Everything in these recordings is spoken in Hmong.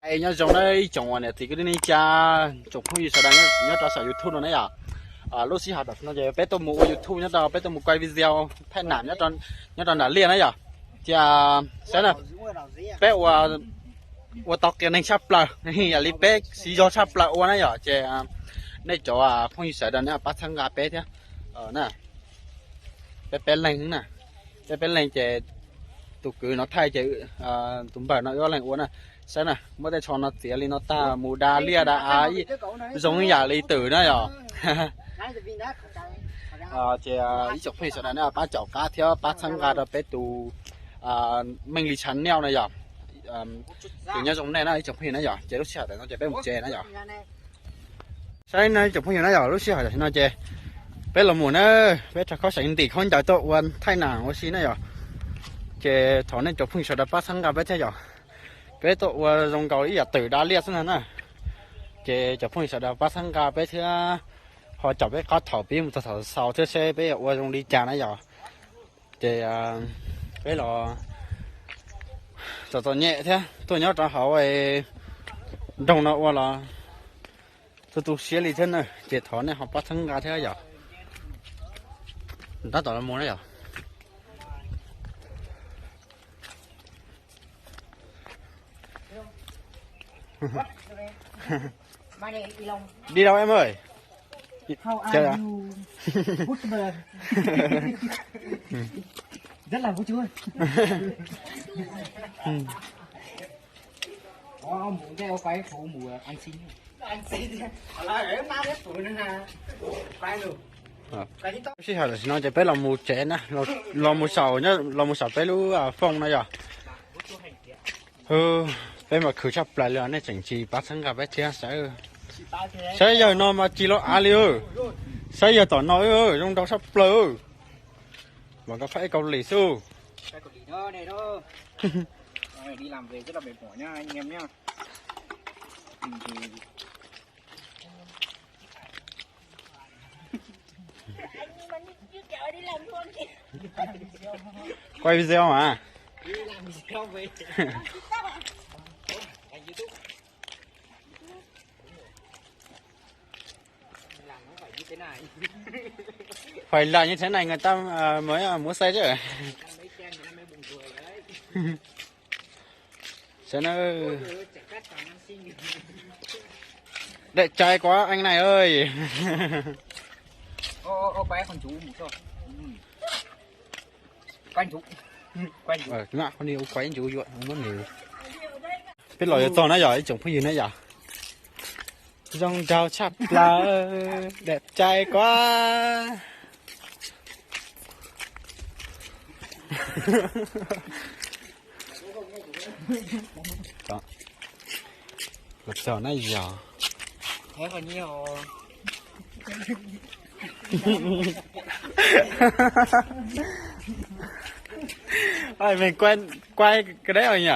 Es nyob zoo na ib tsoom uas niam txiv kwv tij neej tsa, tsoom phooj ywg sawv daws nyob rau saum YouTube no na yom. Lub sij hawm tam sim no ces peb tuaj mus ua YouTube nyob rau, peb tuaj mus quay video thaij nam nyob rau nram liaj na yom. Ces saib na, peb ua, ua tau qias neeg tshaj plaws, yam li peb siv zog tshaj plaws ua na yom. Ces nej cov phooj ywg sawv daws nej pab txhawb nqa peb thiab na. Peb peb leeg na, peb peb leeg ces tus kwv no thaij ces tus npawg no wb ob leeg ua na. Saib na, muab tej tsho no txiav li no tag mus da liaj da av zoo yam li twm na yom. Ces ib tsoom phooj ywg sawv daws nej pab caum qab thiab pab txhawb nqa rau peb tus Meej Lis channel na yom. Ces nyob zoo nej na ib tsoom phooj ywg na yom, ces lub sij hawm tam sim no ces peb mus tsev na yom. Saib no ib tsoom phooj ywg na yom, lub sij hawm tam sim no ces peb los mus na, peb rov qab seev ntim khaub ncaws tuaj ua thaij nam ua si na yom. Ces thov nej cov phooj ywg sawv daws pab txhawb nqa peb thiab yom. Peb tuaj ua zoo nkaus ib yam twm da liaj xwb na. Ces cov phooj ywg sawv daws pab txhawb nqa peb thiab ho caum peb qab thaum pib mus txog thaum xaus thiab seb peb yuav ua zoo li cas na yom. Ces peb los txom txom nyem thiab tuaj nyob rau hauv nroog no ua los tu tu siab li thiab na, ces thov nej ho pab txhawb nqa thiab yom. Tab tom los mus na yom. Đi đâu em ơi? How are you? Good. Rất là vui. Ủa, ông muốn theo quay phủ mùa ăn xin. Ăn xin. Má biết phủ nữa hả? Quay luôn. Sij hawm tam sim no ces peb los mus tsev na, los mus saum, los mus saum peb lub fooj no yom. Peb mas khwv tshaj plaws li os, nej tseem tsis pab txhawb nqa peb thiab. Saib yawg no mas tsis los av li. Saib yawg tom no zoo nraug tshaj plaws. Mas koj phaib Kaus Lim xwb. Quay video mà. Phải làm như thế này người ta mới muốn xây chứ. Sao nó đẹp trai quá anh này ơi. Ô, ô, ô, quay con chú một chút. Quay chú. Quay chú. Ờ, ngã con đi, quay chú dọn, không có người. Peb los yuav txog na yom, ib tsoom phooj ywg na yom. Zoo nraug tshaj plaws, đẹp trai quá. Los txog na yom. Ơi, mình quay, quay cái đấy rồi nhỉ?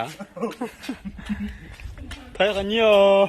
Thấy có nhiều.